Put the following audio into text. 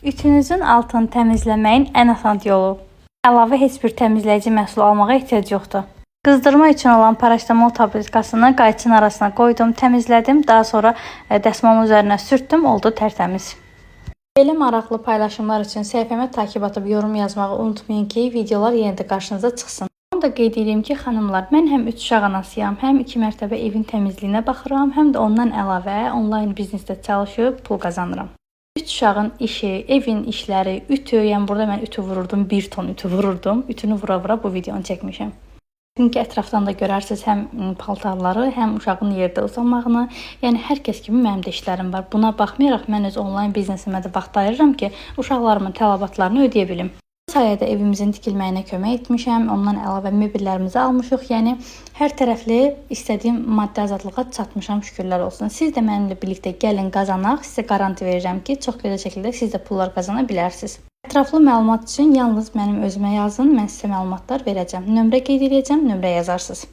Ütünüzün altını təmizləməyin ən asan yolu. Əlavə heç bir təmizləyici məhsul almağa ehtiyac yoxdur. Qızdırma üçün olan parasetamol tabletkasını qayçının arasına qoydum, təmizlədim. Daha sonra dəsmalın üzərinə sürtdüm, oldu tərtəmiz. Belə maraqlı paylaşımlar üçün səhifəmə takip atıb yorum yazmağı unutmayın ki, videolar yenə də qarşınıza çıxsın. Onu da qeyd edeyim ki, xanımlar, mən həm 3 uşaq anasıyam, həm 2 mərtəbə evin təmizliyinə baxıram, həm də ondan əlavə onlayn biznesdə çalışıb pul qazanıram. 3 uşağın işi, evin işləri, ütü, yəni burada mən ütü vururdum, 1 ton ütü vururdum. Ütünü vura-vura bu videonu çəkmişəm. Çünki ətrafdan da görərsiniz həm paltarları, həm uşağın yerdə uzanmağını. Yəni hər kəs kimi mənim də işlərim var. Buna baxmayaraq mən öz onlayn biznesimə də vaxt ayırıram ki, uşaqlarımın tələbatlarını ödəyə bilim. Bu sayədə evimizin tikilməyinə kömək etmişəm. Ondan əlavə mebellərimizi almışıq. Yəni hər tərəfli istədiyim maddi azadlığa çatmışam, şükürlər olsun. Siz də mənimlə birlikdə gəlin qazanaq. Sizə qaranti verirəm ki, çox gözəl şəkildə siz də pullar qazana bilərsiniz. Ətraflı məlumat üçün yalnız mənim özümə yazın, mən sizə məlumatlar verəcəm. Nömrə qeyd edəcəm, nömrə yazarsınız.